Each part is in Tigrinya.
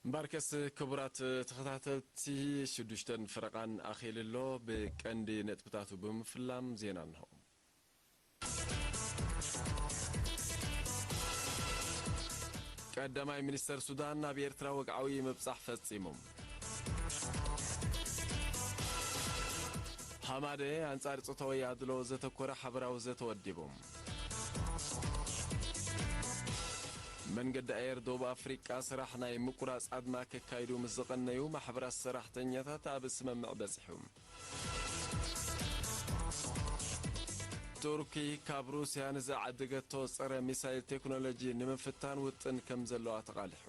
እምበርከስ ክቡራት ተኸታተልቲ፣ ሽዱሽተን ፈረቓን ኣኺሉ ኣሎ። ብቀንዲ ነጥብታቱ ብምፍላም ዜና እንሆ። ቀዳማይ ሚኒስተር ሱዳን ናብ ኤርትራ ወግዓዊ ምብጻሕ ፈጺሞም። ሃማደ ኣንጻር ጾታዊ ኣድሎ ዘተኮረ ሓበራዊ ዘተ ወዲቡ። መንገዲ ኣየር ደቡብ ኣፍሪቃ ስራሕ ናይ ምቁራጽ ኣድማ ከካይዱ ምስ ዝቐነዩ ማሕበራት ሰራሕተኛታት ኣብ ስምምዕ በጺሑ። ቱርኪ ካብ ሩስያ ንዝዓደገቶ ጸረ ሚሳይል ቴክኖሎጂ ንምፍታን ውጥን ከም ዘለዋ ተቓሊሑ።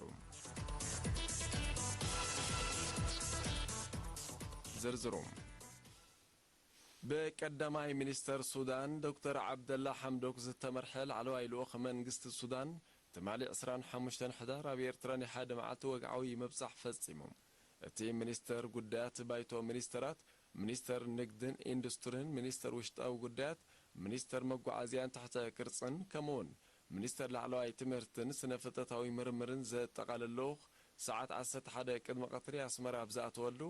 ዝርዝሩ። ብቀዳማይ ሚኒስተር ሱዳን ዶክተር ዓብደላ ሓምዶክ ዝተመርሐ ላዕለዋይ ልኡኽ መንግስቲ ሱዳን ትማሊ ዕስራን ሓሙሽተን ሕዳር ኣብ ኤርትራ ናይ ሓደ መዓልቲ ወግዓዊ ምብጻሕ ፈጺሙ። እቲ ሚኒስተር ጉዳያት ባይቶ ሚኒስተራት፣ ሚኒስተር ንግድን ኢንዱስትሪን፣ ሚኒስተር ውሽጣዊ ጉዳያት፣ ሚኒስተር መጓዓዝያን ትሕተ ቅርጽን፣ ከምኡውን ሚኒስተር ላዕለዋይ ትምህርትን ስነ ፍልጠታዊ ምርምርን ዘጠቓለለ ልኡኽ፣ ሰዓት ዓሰርተ ሓደ ቅድሚ ቀትሪ ኣስመራ ኣብ ዝኣተወሉ፣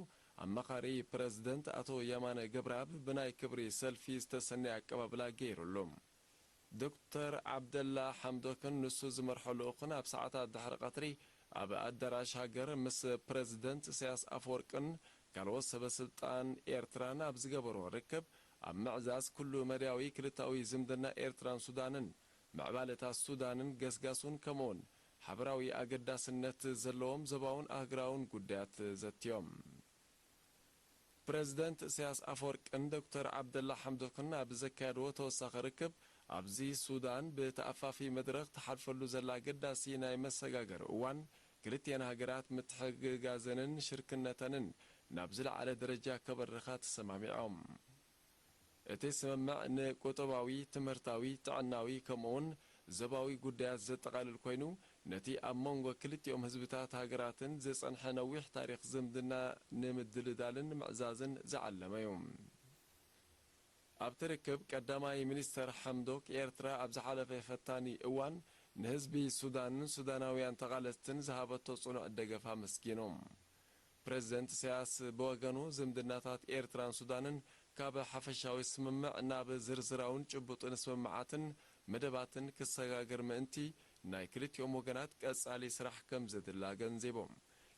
ኣማኻሪ ፕረዚደንት ኣቶ የማነ ገብረኣብ ብናይ ክብሪ ሰልፊ ዝተሰነየ ኣቀባብላ ገይሩሉ። ዶክተር ዓብደላ ሓምዶክን ንሱ ዝመርሖ ልኡኽን ኣብ ሰዓታት ድሕሪ ቀትሪ ኣብ ኣዳራሽ ሃገር ምስ ፕረዚደንት ኢሳያስ ኣፈወርቅን ካልኦት ሰበ ስልጣን ኤርትራን ኣብ ዝገበርዎ ርክብ፣ ኣብ ምዕዛዝ ኩሉ መዳያዊ ክልታዊ ዝምድና ኤርትራን ሱዳንን፣ ምዕባለታት ሱዳንን ገስጋሱን፣ ከምኡውን ሓበራዊ ኣገዳስነት ዘለዎም ዞባውን ኣህጉራውን ጉዳያት ዘትዮም። ፕረዚደንት ኢሳያስ ኣፈወርቅን ዶክተር ዓብደላ ሓምዶክን ኣብ ዘካየድዎ ተወሳኺ ርክብ፣ ኣብዚ ሱዳን ብተኣፋፊ መድረኽ ትሓልፈሉ ዘላ ኣገዳሲ ናይ መሰጋገሪ እዋን፣ ክልቲኤን ሃገራት ምትሕግጋዘንን ሽርክነተንን ናብ ዝለዓለ ደረጃ ከበርኻ ተሰማሚዖም። እቲ ስምምዕ ንቁጠባዊ፣ ትምህርታዊ፣ ጥዕናዊ፣ ከምኡውን ዞባዊ ጉዳያት ዘጠቓልል ኮይኑ፣ ነቲ ኣብ መንጎ ክልቲኦም ህዝብታት ሃገራትን ዝጸንሐ ነዊሕ ታሪኽ ዝምድና ንምድልዳልን ንምዕዛዝን ዝዓለመ እዩ። ኣብቲ ርክብ፣ ቀዳማይ ሚኒስተር ሓምዶክ፣ ኤርትራ ኣብ ዝሓለፈ ፈታኒ እዋን ንህዝቢ ሱዳንን ሱዳናውያን ተቓለስትን ዝሃበቶ ጽኑዕ ደገፍ ኣመስጊኑ። ፕረዚደንት ኢሳያስ ብወገኑ፣ ዝምድናታት ኤርትራን ሱዳንን ካብ ሓፈሻዊ ስምምዕ ናብ ዝርዝራውን ጭቡጥን ስምምዓትን መደባትን ክሰጋገር ምእንቲ፣ ናይ ክልቲኦም ወገናት ቀጻሊ ስራሕ ከም ዘድሊ ኣገንዚቡ።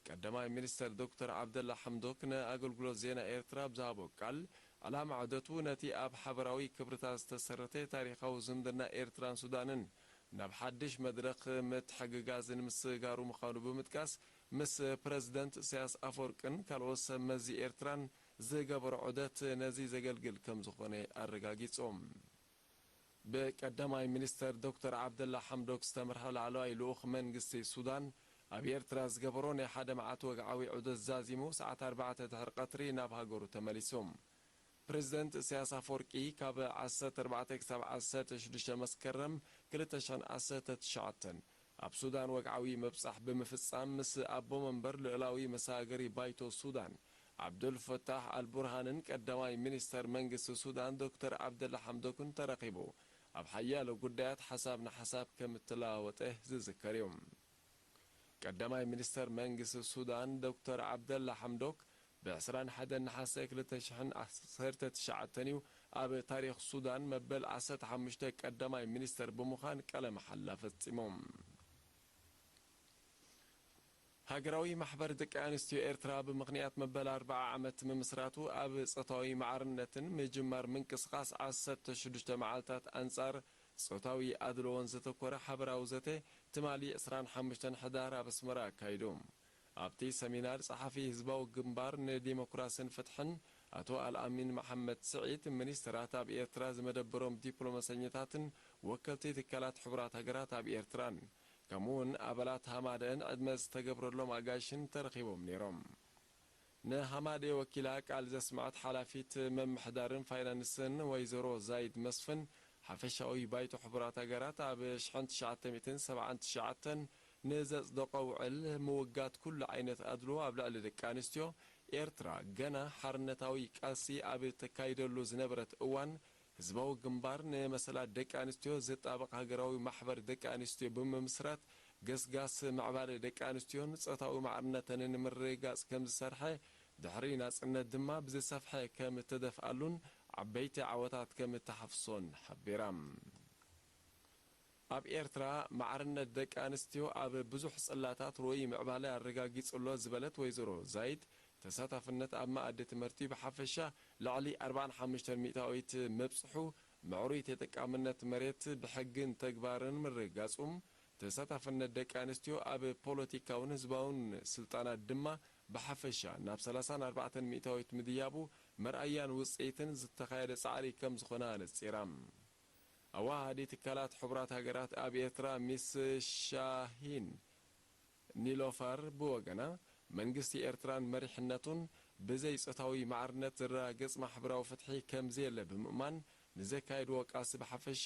ቀዳማይ ሚኒስተር ዶክተር ዓብደላ ሓምዶክ ንኣገልግሎት ዜና ኤርትራ ኣብ ዝሃቦ ቃል፣ ዕላማ ዑደቱ ነቲ ኣብ ሓበራዊ ክብርታት ዝተሰረተ ታሪኻዊ ዝምድና ኤርትራን ሱዳንን ናብ ሓድሽ መድረኽ ምትሕግጋዝ ንምስግጋሩ ምዃኑ ብምጥቃስ፣ ምስ ፕረዚደንት ኢሳያስ ኣፈወርቅን ካልኦት ሰብ መዚ ኤርትራን ዝገበሮ ዑደት ነዚ ዘገልግል ከም ዝኾነ ኣረጋጊጹ። ብቀዳማይ ሚኒስተር ዶክተር ዓብደላ ሓምዶክ ዝተመርሐ ላዕለዋይ ልኡኽ መንግስቲ ሱዳን ኣብ ኤርትራ ዝገበሮ ናይ ሓደ መዓልቲ ወግዓዊ ዑደት ዛዚሙ፣ ሰዓት ኣርባዕተ ድሕሪ ቀትሪ ናብ ሃገሩ ተመሊሱ። ፕረዚደንት ኢሳያስ ኣፈወርቂ፣ ካብ ዓሰርተ ኣርባዕተ ክሳብ ዓሰርተ ሽዱሽተ መስከረም ክልተ ሽሕን ዓሰርተ ትሽዓተን ኣብ ሱዳን ወግዓዊ ምብጻሕ ብምፍጻም፣ ምስ ኣቦ መንበር ልኡላዊ መሰጋገሪ ባይቶ ሱዳን ዓብዱል ፈታሕ ኣልቡርሃንን ቀዳማይ ሚኒስተር መንግስቲ ሱዳን ዶክተር ዓብደላ ሓምዶክን ተራኺቡ፣ ኣብ ሓያሎ ጉዳያት ሓሳብ ንሓሳብ ከም እተለዋወጠ ዝዝከር እዩ። ቀዳማይ ሚኒስተር መንግስቲ ሱዳን ዶክተር ዓብደላ ሓምዶክ፣ ብ ዕስራን ሓደን ነሓሰ ክልተ ሽሕን ዓሰርተ ትሽዓተን እዩ ኣብ ታሪኽ ሱዳን መበል ዓሰርተ ሓሙሽተ ቀዳማይ ሚኒስተር ብምዃን ቃለ መሓላ ፈጺሙ። ሃገራዊ ማሕበር ደቂ ኣንስትዮ ኤርትራ፣ ብምኽንያት መበል ኣርብዓ ዓመት ምምስራቱ፣ ኣብ ጾታዊ ማዕርነትን ምጅማር ምንቅስቓስ ዓሰርተ ሽዱሽተ መዓልታት ኣንጻር ጾታዊ ኣድልዎን ዘተኮረ ሓበራዊ ዘተ፣ ትማሊ ዕስራን ሓሙሽተን ሕዳር ኣብ ኣስመራ ኣካይዱ። ኣብቲ ሰሚናር፣ ጸሓፊ ህዝባዊ ግንባር ንዲሞክራስን ፍትሕን ኣቶ ኣልኣሚን መሓመድ ስዒድ፣ ሚኒስተራት ኣብ ኤርትራ ዝመደበሮም ዲፕሎማሰኛታትን ወከልቲ ትካላት ሕቡራት ሃገራት ኣብ ኤርትራን፣ ከምኡ'ውን ኣባላት ሃማደን ዕድመ ዝተገብረሎም ኣጋይሽን ተረኺቦም ነይሮም። ንሃማደ ወኪላ ቃል ዘስምዐት ሓላፊት ምምሕዳርን ፋይናንስን ወይዘሮ ዛይድ መስፍን፣ ሓፈሻዊ ባይቶ ሕቡራት ሃገራት ኣብ ሽሕን ትሽዓተ ሚእትን ሰብዓን ትሽዓተን ንዘጽደቖ ውዕል፣ ምውጋድ ኩሉ ዓይነት ኣድልዎ ኣብ ልዕሊ ደቂ ኣንስትዮ፣ ኤርትራ ገና ሓርነታዊ ቃልሲ ኣብ ተካይደሉ ዝነበረት እዋን፣ ህዝባዊ ግንባር ንመሰላት ደቂ ኣንስትዮ ዝጣበቕ ሃገራዊ ማሕበር ደቂ ኣንስትዮ ብምምስራት፣ ገስጋስ ምዕባለ ደቂ ኣንስትዮን ጾታዊ ማዕርነተንን ንምርግጋጽ ከም ዝሰርሐ፣ ድሕሪ ናጽነት ድማ ብዝሰፍሐ ከም እተደፍኣሉን ዓበይቲ ዓወታት ከም እተሓፍሶን ሓቢራ። ኣብ ኤርትራ፣ ማዕርነት ደቂ ኣንስትዮ ኣብ ብዙሕ ጽላታት ርኡይ ምዕባለ ኣረጋጊጹ ኣሎ ዝበለት ወይዘሮ ዛይድ፣ ተሳታፍነት ኣብ መኣዲ ትምህርቲ ብሓፈሻ ልዕሊ ኣርባዓን ሓሙሽተን ሚእታዊት ምብጽሑ፣ ምዕሩይ ተጠቃምነት መሬት ብሕግን ተግባርን ምርግጋጹ፣ ተሳታፍነት ደቂ ኣንስትዮ ኣብ ፖለቲካውን ህዝባውን ስልጣናት ድማ ብሓፈሻ ናብ ሰላሳን ኣርባዕተን ሚእታዊት ምድያቡ መርኣያን ውጽኢትን ዝተኻየደ ጻዕሪ ከም ዝኾነ ኣነጺራ። ኣወሃሃዲ ትካላት ሕቡራት ሃገራት ኣብ ኤርትራ ሚስ ሻሂን ኒሎፋር ብወገና፣ መንግስቲ ኤርትራን መሪሕነቱን ብዘይ ጾታዊ ማዕርነት ዝረጋገጽ ማሕበራዊ ፍትሒ ከም ዘየለ ብምእማን፣ ንዘካየድዎ ቃልሲ ብሓፈሻ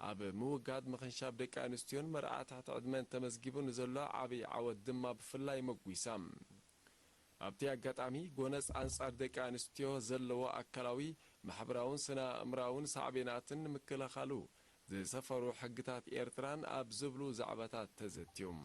ኣብ ምውጋድ ምኽንሻብ ደቂ ኣንስትዮን መርዓ ትሕቲ ዕድመን ተመዝጊቡ ንዘሎ ዓብዪ ዓወት ድማ ብፍላይ መጒሳ። ኣብቲ ኣጋጣሚ፣ ጎነጽ ኣንጻር ደቂ ኣንስትዮ ዘለዎ ኣካላዊ፣ ማሕበራውን ስነ ኣእምራውን ሳዕቤናትን ንምክልኻሉ ዝሰፈሩ ሕግታት ኤርትራን ኣብ ዝብሉ ዛዕባታት ተዘትዮም።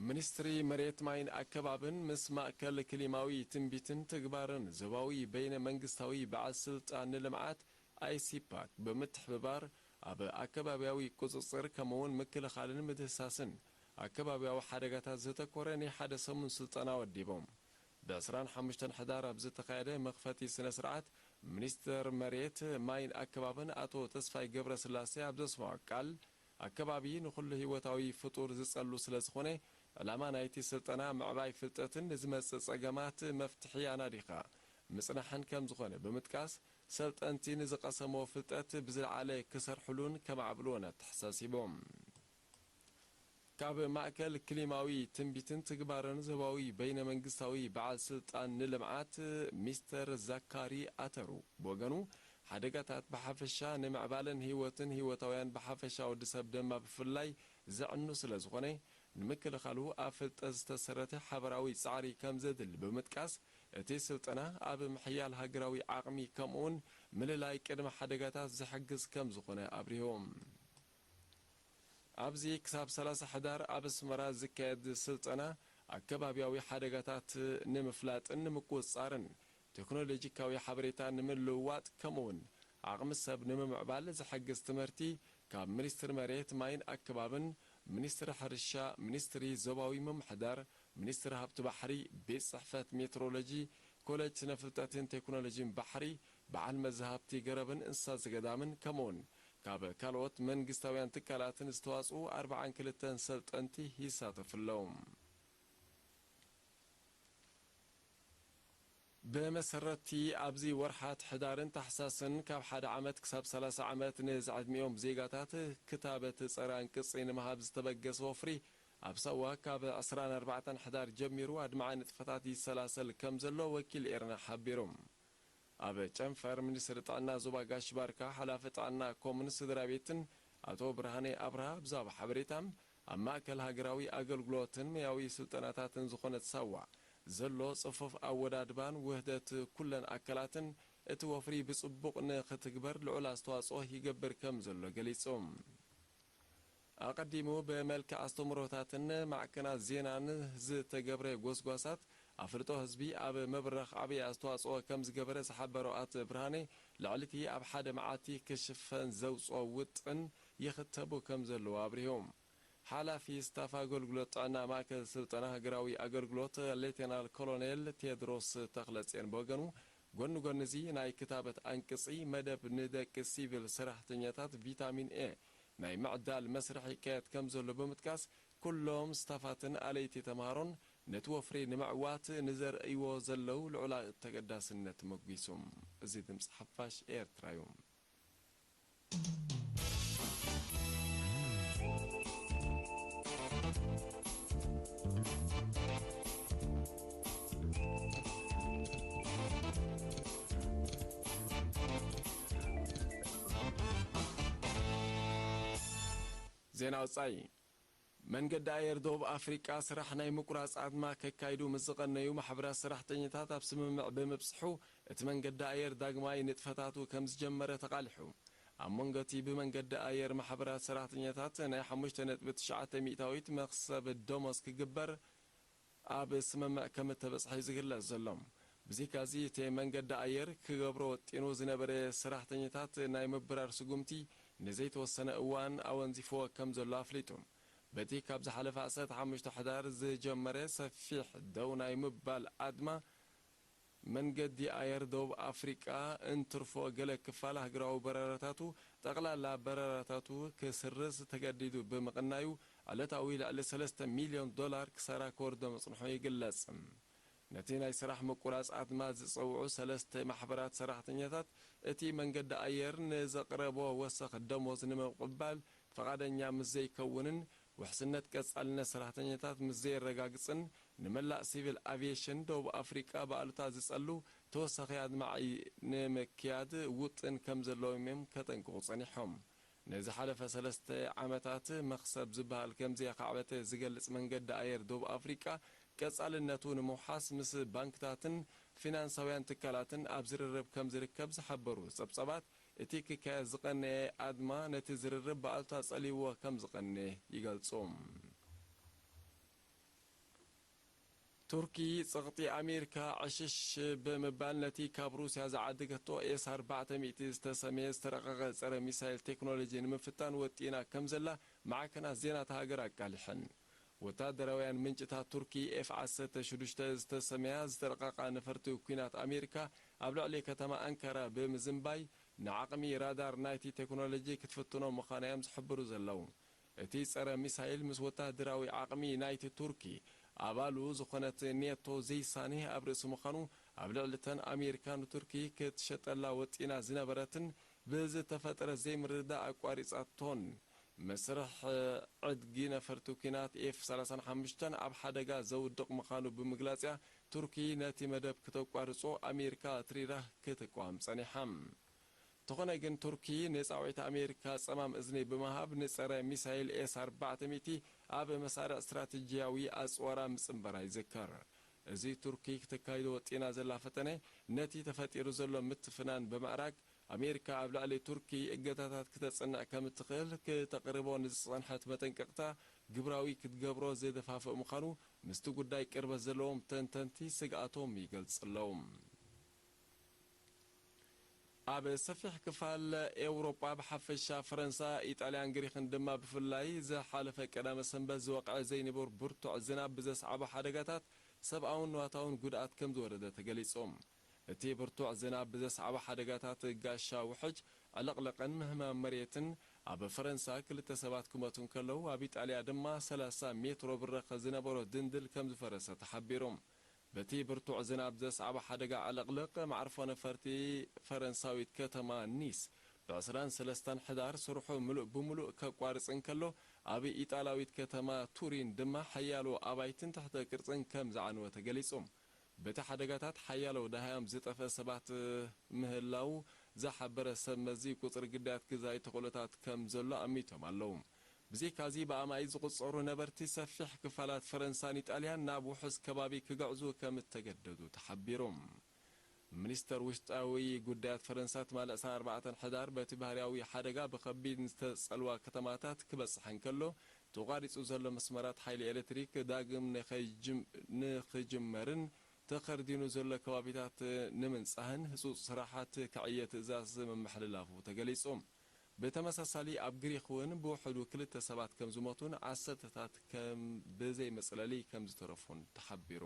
ሚኒስትሪ መሬት ማይን ኣከባብን ምስ ማእከል ክሊማዊ ትንቢትን ትግባርን ዞባዊ በይነ መንግስታዊ በዓል ስልጣን ንልምዓት ኣይሲፓክ ብምትሕብባር ኣብ ኣከባብያዊ ቁጽጽር ከምኡውን ምክልኻልን ምድህሳስን ኣከባብያዊ ሓደጋታት ዘተኮረ ናይ ሓደ ሰሙን ስልጠና ወዲቦም። ብ ዕስራን ሓሙሽተን ሕዳር ኣብ ዝተኻየደ መኽፈቲ ስነ ስርዓት፣ ሚኒስተር መሬት ማይን ኣከባብን ኣቶ ተስፋይ ገብረስላሴ ኣብ ዘስምዖ ቃል፣ ኣከባቢ ንኹሉ ህይወታዊ ፍጡር ዝጸሉ ስለ ዝኾነ፣ ዕላማ ናይቲ ስልጠና ምዕባይ ፍልጠትን ንዝመጽእ ጸገማት መፍትሒ ኣናዲኻ ምጽናሕን ከም ዝኾነ ብምጥቃስ፣ ሰልጠንቲ ንዝቐሰምዎ ፍልጠት ብዝለዓለ ክሰርሕሉን ከማዕብልዎን ኣተሓሳሲቦም። ካብ ማእከል ክሊማዊ ትንቢትን ትግባረን ዞባዊ በይነ መንግስታዊ በዓል ስልጣን ንልምዓት ሚስተር ዛካሪ ኣተሩ ብወገኑ፣ ሓደጋታት ብሓፈሻ ንምዕባለን ህይወትን ህይወታውያን ብሓፈሻ ወዲ ሰብ ድማ ብፍላይ ዘዕኑ ስለ ዝኾነ፣ ንምክልኻሉ ኣብ ፍልጠት ዝተሰረተ ሓበራዊ ጻዕሪ ከም ዘድሊ ብምጥቃስ፣ እቲ ስልጠና ኣብ ምሕያል ሃገራዊ ዓቕሚ ከምኡውን ምልላይ ቅድመ ሓደጋታት ዝሕግዝ ከም ዝኾነ ኣብሪሆም። ኣብዚ ክሳብ ሰላሳ ሕዳር ኣብ ኣስመራ ዝካየድ ስልጠና፣ ኣከባብያዊ ሓደጋታት ንምፍላጥን ንምቁጽጻርን፣ ቴክኖሎጂካዊ ሓበሬታ ንምልውዋጥ፣ ከምኡውን ዓቕሚ ሰብ ንምምዕባል ዝሕግዝ ትምህርቲ ካብ ሚኒስትሪ መሬት፣ ማይን ኣከባብን፣ ሚኒስትሪ ሕርሻ፣ ሚኒስትሪ ዞባዊ ምምሕዳር፣ ሚኒስትሪ ሃብቲ ባሕሪ፣ ቤት ጽሕፈት ሜትሮሎጂ፣ ኮሌጅ ስነ ፍልጠትን ቴክኖሎጂን ባሕሪ፣ በዓል መዚ ሃብቲ ገረብን እንስሳ ዘገዳምን፣ ከምኡውን ካብ ካልኦት መንግስታውያን ትካላትን ዝተዋጽኡ ኣርባዓን ክልተን ሰልጠንቲ ይሳተፉ ኣለዉ። ብመሰረትቲ ኣብዚ ወርሓት ሕዳርን ታሕሳስን ካብ ሓደ ዓመት ክሳብ ሰላሳ ዓመት ንዝዕድሚኦም ዜጋታት ክታበት ጸረ ኣንቅጺ ንምሃብ ዝተበገሰ ወፍሪ ኣብ ሳዋ ካብ ዕስራን ኣርባዕተን ሕዳር ጀሚሩ ኣድማዒ ንጥፈታት ይሰላሰል ከም ዘሎ ወኪል ኤረና ሓቢሩ። ኣብ ጨንፈር ሚኒስትሪ ጥዕና ዞባ ጋሽ ባርካ ሓላፊ ጥዕና ኮሙን ስድራ ቤትን ኣቶ ብርሃኔ ኣብርሃ ብዛዕባ ሓበሬታ ኣብ ማእከል ሃገራዊ ኣገልግሎትን መያዊ ስልጠናታትን ዝኾነት ሳዋ ዘሎ ጽፉፍ ኣወዳድባን ውህደት ኩለን ኣካላትን እቲ ወፍሪ ብጽቡቕ ንኽትግበር ልዑል ኣስተዋጽኦ ይገብር ከም ዘሎ ገሊጹ። ኣቐዲሙ ብመልክዕ ኣስተምህሮታትን ማዕከናት ዜናን ዝተገብረ ጎስጓሳት ኣፍልጦ ህዝቢ ኣብ ምብራኽ ዓብዪ ኣስተዋጽኦ ከም ዝገበረ ዝሓበሮ ኣቶ ብርሃኔ፣ ልዕሊ እቲ ኣብ ሓደ መዓልቲ ክሽፈን ዘውጽኦ ውጥን ይኽተቡ ከም ዘለዉ ኣብሪሁ። ሓላፊ ስታፍ ኣገልግሎት ጥዕና ማእከል ስልጠና ሃገራዊ ኣገልግሎት ሌተናል ኮሎኔል ቴድሮስ ተኽለጽዮን ብወገኑ፣ ጎኒ ጎኒ እዚ ናይ ክታበት ኣንቅጺ መደብ ንደቂ ሲቪል ሰራሕተኛታት ቪታሚን ኤ ናይ ምዕዳል መስርሕ ይካየድ ከም ዘሎ ብምጥቃስ፣ ኩሎም ስታፋትን ኣለይቲ ተምሃሮን ነቲ ወፍሪ ንምዕዋት ንዘርእይዎ ዘለዉ ልዑላዊ ተገዳስነት መጒሱ። እዚ ድምጺ ሓፋሽ ኤርትራ እዩ። ዜና ወጻኢ። መንገዲ ኣየር ደቡብ ኣፍሪቃ ስራሕ ናይ ምቁራጽ ኣድማ ከካይዱ ምስ ዝቐነዩ ማሕበራት ሰራሕተኛታት ኣብ ስምምዕ ብምብጽሑ፣ እቲ መንገዲ ኣየር ዳግማይ ንጥፈታቱ ከም ዝጀመረ ተቓሊሑ። ኣብ መንጎ እቲ ብመንገዲ ኣየር ማሕበራት ሰራሕተኛታት ናይ ሓሙሽተ ነጥቢ ትሽዓተ ሚእታዊት መኽሰብ ደሞዝ ክግበር ኣብ ስምምዕ ከም እተበጽሐ እዩ ዝግለጽ ዘሎ። ብዘይካዚ፣ እቲ መንገዲ ኣየር ክገብሮ ወጢኑ ዝነበረ ሰራሕተኛታት ናይ ምብራር ስጉምቲ ንዘይተወሰነ እዋን ኣወንዚፍዎ ከም ዘሎ ኣፍሊጡ። በቲ ካብ ዝሓለፈ ዓሰርተ ሓሙሽተ ሕዳር ዝጀመረ ሰፊሕ ደው ናይ ምባል ኣድማ፣ መንገዲ ኣየር ደቡብ ኣፍሪቃ እንትርፎ ገለ ክፋል ሃገራዊ በረራታቱ፣ ጠቕላላ በረራታቱ ክስርዝ ተገዲዱ ብምቕናዩ፣ ዕለታዊ ልዕሊ ሰለስተ ሚልዮን ዶላር ክሳራ ክወርዶ ምጽንሑ ይግለጽ። ነቲ ናይ ስራሕ ምቁራጽ ኣድማ ዝጸውዑ ሰለስተ ማሕበራት ሰራሕተኛታት፣ እቲ መንገዲ ኣየር ንዘቕረቦ ወሰኽ ደሞዝ ንምቕባል ፍቓደኛ ምስ ዘይከውንን፣ ውሕስነት ቀጻልነት ሰራሕተኛታት ምስ ዘየረጋግጽን፣ ንመላእ ሲቪል ኣቪየሽን ደቡብ ኣፍሪቃ ብኣሉታ ዝጸሉ ተወሳኺ ኣድማዒ ንምክያድ ውጥን ከም ዘለዎም እዮም ከጠንቅቑ ጸኒሖም። ንዝሓለፈ ሰለስተ ዓመታት መኽሰብ ዝበሃል ከም ዘየኻዕበተ ዝገልጽ መንገዲ ኣየር ደቡብ ኣፍሪቃ፣ ቀጻልነቱ ንምውሓስ ምስ ባንክታትን ፊናንሳውያን ትካላትን ኣብ ዝርርብ ከም ዝርከብ ዝሓበሩ ጸብጻባት፣ እቲ ክካየድ ዝቐነየ ኣድማ ነቲ ዝርርብ ብኣሉታ ጸልይዎ ከም ዝቐንየ ይገልጹ። ቱርኪ ጸቕጢ ኣሜሪካ ዕሽሽ ብምባል ነቲ ካብ ሩስያ ዝዓደገቶ ኤስ ኣርባዕተ ሚእቲ ዝተሰምየ ዝተረቐቐ ጸረ ሚሳይል ቴክኖሎጂ ንምፍታን ወጢና ከም ዘላ ማዕከናት ዜና እታ ሃገር ኣቃሊሐን። ወታደራውያን ምንጭታት ቱርኪ ኤፍ ዓሰርተ ሽዱሽተ ዝተሰምያ ዝተረቐቓ ነፈርቲ ኲናት ኣሜሪካ ኣብ ልዕሊ ከተማ ኣንካራ ብምዝንባይ ንዓቕሚ ራዳር ናይቲ ቴክኖሎጂ ክትፍትኖ ምዃና እዮም ዝሕብሩ ዘለዉ። እቲ ጸረ ሚሳይል ምስ ወታደራዊ ዓቕሚ ናይቲ ቱርኪ ኣባሉ ዝኾነት ኔቶ ዘይሳነ ኣብ ርእሲ ምዃኑ፣ ኣብ ልዕሊ እተን ኣሜሪካ ንቱርኪ ክትሸጠላ ወጢና ዝነበረትን ብዝተፈጠረ ዘይምርድዳእ ኣቋሪጻቶን፣ መስርሕ ዕድጊ ነፈርቲ ኲናት ኤፍ ሰላሳን ሓሙሽተን ኣብ ሓደጋ ዘውድቕ ምዃኑ ብምግላጽ እያ ቱርኪ ነቲ መደብ ክተቋርጾ ኣሜሪካ ኣትሪራ ክትቃወም ጸኒሓ። እንተኾነ ግን፣ ቱርኪ ንጻውዒት ኣሜሪካ ጸማም እዝኒ ብምሃብ፣ ንጸረ ሚሳይል ኤስ ኣርባዕተ ሚእቲ ኣብ መሳርዕ ስትራተጂያዊ ኣጽዋራ ምጽንበራ ይዝከር። እዚ ቱርኪ ክተካይዶ ወጢና ዘላ ፈተነ፣ ነቲ ተፈጢሩ ዘሎ ምትፍናን ብምዕራግ፣ ኣሜሪካ ኣብ ልዕሊ ቱርኪ እገዳታት ክተጽንዕ ከም እትኽእል ክተቕርቦ ንዝጸንሐት መጠንቀቕታ ግብራዊ ክትገብሮ ዘደፋፍእ ምዃኑ፣ ምስቲ ጉዳይ ቅርበት ዘለዎም ተንተንቲ ስግኣቶም ይገልጹ ኣለዉ። ኣብ ሰፊሕ ክፋል ኤውሮጳ ብሓፈሻ፣ ፈረንሳ፣ ኢጣልያን ግሪኽን ድማ ብፍላይ፣ ዝሓለፈ ቀዳመ ሰንበት ዝወቕዐ ዘይንቡር ብርቱዕ ዝናብ ብዘስዓቦ ሓደጋታት ሰብኣውን ንዋታውን ጉድኣት ከም ዝወረደ ተገሊጹ። እቲ ብርቱዕ ዝናብ ብዘስዓቦ ሓደጋታት፣ ጋሻ ውሕጅ፣ ዕልቕልቕን ምህማም መሬትን ኣብ ፈረንሳ ክልተ ሰባት ክሞቱ እንከለዉ፣ ኣብ ኢጣልያ ድማ ሰላሳ ሜትሮ ብረኸ ዝነበሮ ድንድል ከም ዝፈረሰ ተሓቢሩ። በቲ ብርቱዕ ዝናብ ዘስዓቦ ሓደጋ ዕልቕልቕ፣ መዕርፎ ነፈርቲ ፈረንሳዊት ከተማ ኒስ ብዕስራን ሰለስተን ሕዳር ስርሑ ምሉእ ብምሉእ ከቋርጽ እንከሎ፣ ኣብ ኢጣላዊት ከተማ ቱሪን ድማ ሓያሎ ኣባይትን ትሕተ ቅርጽን ከም ዝዓነወ ተገሊጹ። በቲ ሓደጋታት ሓያሎ ደሃዮም ዝጠፍአ ሰባት ምህላው ዝሓበረ ሰብ መዚ፣ ቁጽሪ ግዳያት ግዛኢ ተኽእሎታት ከም ዘሎ ኣሚቶም ኣለዉ። ብዘይካዚ፣ ብኣማኢት ዝቑጸሩ ነበርቲ ሰፊሕ ክፋላት ፈረንሳን ኢጣልያን ናብ ውሑስ ከባቢ ክግዕዙ ከም እተገደዱ ተሓቢሩ። ሚኒስተር ውሽጣዊ ጉዳያት ፈረንሳ ትማሊ ዕስራን ኣርባዕተን ሕዳር፣ በቲ ባህርያዊ ሓደጋ ብኸቢድ ዝተጸልዋ ከተማታት ክበጽሕ እንከሎ፣ ተቋሪጹ ዘሎ መስመራት ሓይሊ ኤሌክትሪክ ዳግም ንኸይጅም-፣ ንኽጅመርን ተኸርዲኑ ዘሎ ከባቢታት ንምንጻህን ህጹጽ ስራሓት ክዕየ ትእዛዝ ምምሕልላፉ ተገሊጹ። ብተመሳሳሊ፣ ኣብ ግሪኽ እውን ብውሕዱ ክልተ ሰባት ከም ዝሞቱን ዓሰርተታት ከም ብዘይ መጽለሊ ከም ዝተረፉን ተሓቢሩ።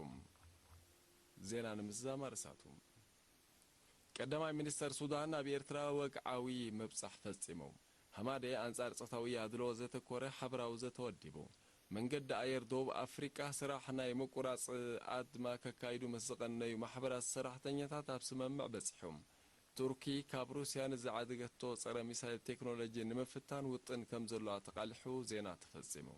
ዜና ንምዝዛም ኣርእስታቱ። ቀዳማይ ሚኒስተር ሱዳን ኣብ ኤርትራ ወግዓዊ ምብጻሕ ፈጺሙ። ሃማደ ኣንጻር ጾታዊ ኣድልዎ ዘተኮረ ሓበራዊ ዘተ ወዲቡ። መንገዲ ኣየር ደቡብ ኣፍሪቃ ስራሕ ናይ ምቁራጽ ኣድማ ከካይዱ ምስ ዝቐነዩ ማሕበራት ሰራሕተኛታት ኣብ ስምምዕ በጺሑ። ቱርኪ ካብ ሩስያ ንዝዓደገቶ ጸረ ሚሳይል ቴክኖሎጂ ንምፍታን ውጥን ከም ዘለዋ ተቓሊሑ። ዜና ተፈጺሙ።